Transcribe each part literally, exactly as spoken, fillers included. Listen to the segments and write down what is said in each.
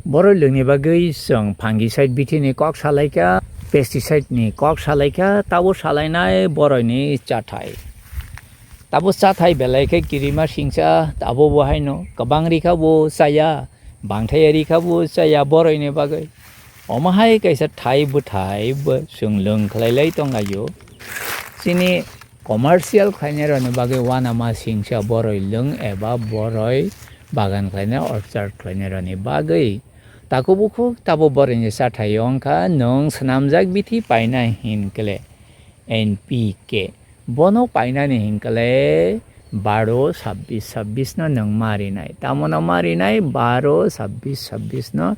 Boroi lwngni bagwi chwng fungicide bithini kok salaikha, pesticide ni kok salaikha, tabo salainai boroini chathai. Tabo chathai belai khe kirima singcha, abo bo haino kwbang rikha bo chaya, bangthaya rikha bo chaya boroini bagwi. Omo hai kaisa thai bwthai bo chwng lwng khlai lai tong laio. Chini commercial khlainai rokni bagwi uanama singcha boroi lwng eba boroi bagan khlainai, orchard khlainai rokni bagwi. Takhuk bukhuk tabo boroini chathai wngkha, nwng swnamjak bithi paina hinkhe le N P K. Bono painani hinkhe le baro sabbish sabbish no nwng ma rinai. Tamono ma rinai baro sabbish sabbish no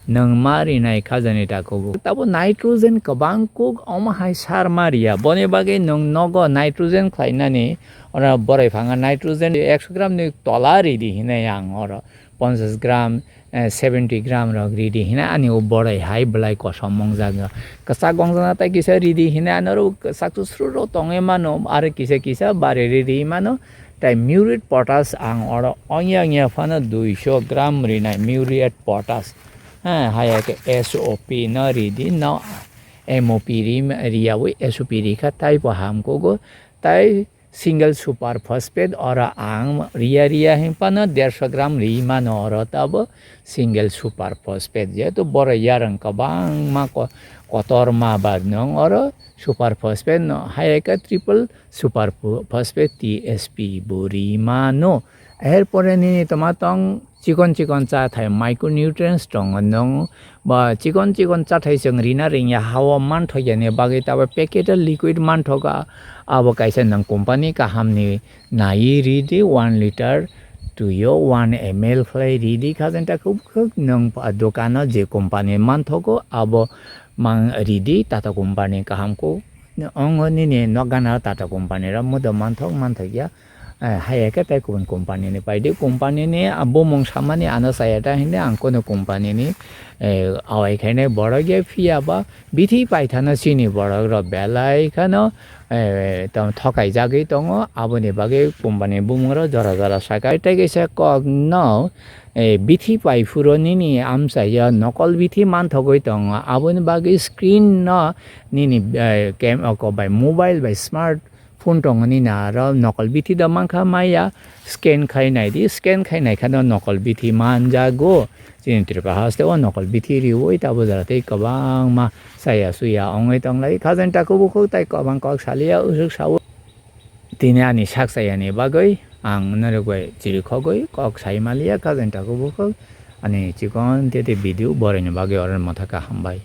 nwng ma rinai khajani takhuk bukhuk. Tabo nitrogen kwbang kuk omo hai sar ma riya. Boni bagwi nwng nogo nitrogen khlainani oro boroi phanga nitrogen ekso gram ni tola ridi hinai ang oro. Ponchash gram, eh, seventy gram rok ridi hinai ani o boroi hai bwlai kosom mwngjak. Kwchak gongjana tai kisa ridi hinai ano oro kwchak susru rok tongwi mano, aro kisa kisa bari ridi mano. Tai muriate potash ang oro ongya ongya phano duiso gram rinai muriate potash. Ha, haya khe S O P no ridi, no M O P ri, riyawi S O P rikha taibo hamkugo. Tai single super phosphate oro ang riya riya hinphano derso gram ri mano oro tabo single super phosphate, jehetu boroi yarwng kwbangma ko-, kotorma ba nwng oro super phosphate no, haya khe triple super pho-, phosphate T S P bo ri mano. Erpore nini toma tong chikon chikon chathai micronutrients tongo, nwng ba chikon chikon chathai chwng rina ringya hao manthokya ni bagwi tabo packet o liquid manthoka, abo kaisa nwng company kaham ni naiwi ridi one liter twi o one M L khlai ridi khajani takhuk bukhuk nwng pa-, dokan o je company manthogo abo mang ridi Tata company kaham kuk. Ongo nini nok gana Tata company rok modo manthok manthokya. Eh, haya khe tai kubun company ni paidi, company ni a bumung samani ano chaya ta hindi ang kono company ni, eh, awai khainai borok ya phiya ba bithi paithano chini borok rok belai khano, eh, tong thokai jagwi tongo, aboni bagwi company bumung rok jora jora saka. Tai kaisa kok no, eh, bithi pai phuru nini amchai ya nokol bithi manthogwi tongo, aboni bagwi screen no nini, eh, kem-, oko bai mobile bai smart phone tongoni na aro nokol bithi da mankha maya scan khai nai di, scan khai nai khano nokol bithi manjago. Chini Tripura haste o nokol bithi riwi tabo jora tei kwbangma chaya suya ongwi tonglai. Khajani takhuk bukhuk tai kwbang kok saliya usuk sao. Tini ani sak chayani bagwi ang norok bai chirikhogwi kok sai maliya khajani takhuk bukhuk. Ani chikon tete video boroni bagwi oro motha kaham bai.